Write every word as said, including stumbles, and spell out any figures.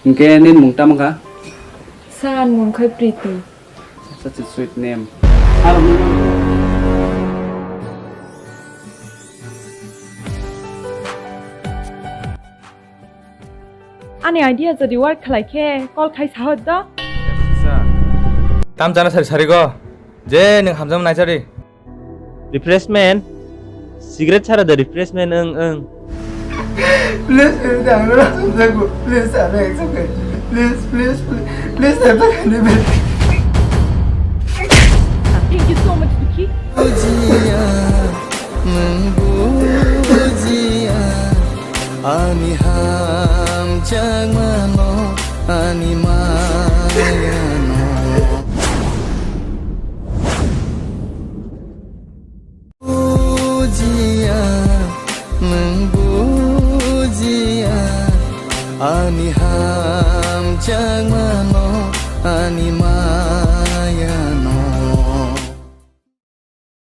Hwnkhe nini mung tamo kha? Sa, ani mung khai Priti. Such a sweet name. Ani idea jodi work khlai khe call khai sahod do. Tam chana sari sari go. Je nwng hamjakma naisari. Refreshment? Cigarette chara da refreshment wng wng. Please, please, ang no hamjakgo. Please, ang accept khaidi. Please, please, please, please, accept khaidi. Thank you so much, Vicky. Bujiya, nwng bujiya, ani hamjakmano, ani mayano. Bujiya, nwng bujiya, ani hamjakmano, ani ma